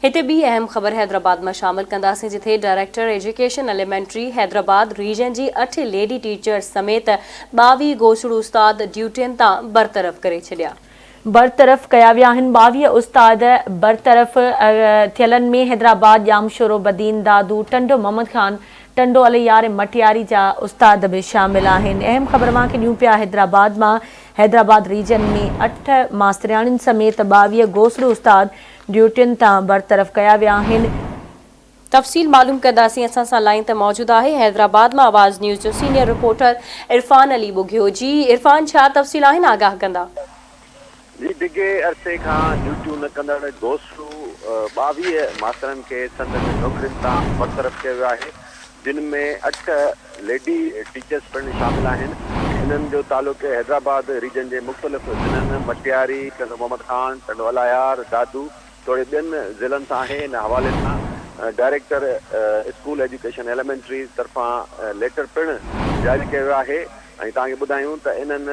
هتي ٻي اهم خبر حيدرآباد مان شامل ڪنداسين جٿي director education elementary Hyderabad region جي اٺ ليڊي ٽيچرز سميت 22 گوسڙو استاد ڊيوٽين تان برطرف ڪري ڇڏيا. برطرف ڪيا ويا آهن 22 استاد برطرف ٿيلن ۾ حيدرآباد، ڄامشورو، بدين، دادو، ٽنڊو محمد خان، ٽنڊو الهيار ۽ مٽياري جا استاد به شامل آهن. اهم خبر اوهان کي ڏيون پيا حيدرآباد مان حيدرآباد ريجن ۾ اٺ ماسترياڻين سميت 22 گوسڙو استاد ڊيوٽين تان برطرف ڪيا ويا آهن. تفصيل معلوم ڪنداسين اسان سان لائين تي موجود آهي حيدرآباد مان آواز نيوز جو سينيئر رپورٽر عرفان علي ٻگهيو جي عرفان ڇا تفصيل آهن آگاهه ڪندا. جي ڊگهي عرصي کان ڊيوٽيون نه ڪندڙ گوسڙو 22 ماسترن کي سندن نوڪرين تان برطرف ڪيو ويو آهي جن ۾ اٺ ليڊي ٽيچرز پڻ شامل آهن. انهن جو تعلق حيدرآباد ريجن جي مختلف ضلعن مٽياري، ٽنڊو محمد خان، ٽنڊو الهيار، دادو توڙي ٻين ضلعن سان آهي. ان حوالي سان ڊائريڪٽر اسڪول ايجوڪيشن ايليمينٽري طرفان ليٽر پڻ جاري ڪيو ويو آهي ۽ توهان کي ٻڌايون ته انهن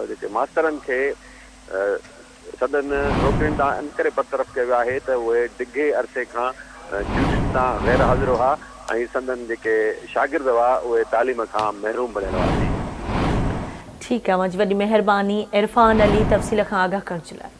جيڪي ماسترن کي سندن نوڪرين تان انڪري برطرف ڪيو ويو آهي ته اهي ڊگهي عرصي کان ڊيوٽين تان غير حاضر هئا ۽ سندن جيڪي شاگرد هئا اهي تعليم کان محروم بڻيل هئا. جي. ٺيڪ آ اوهان جي وڏي مهرباني عرفان علي تفصيل کان آگاهه ڪرڻ جي لاء.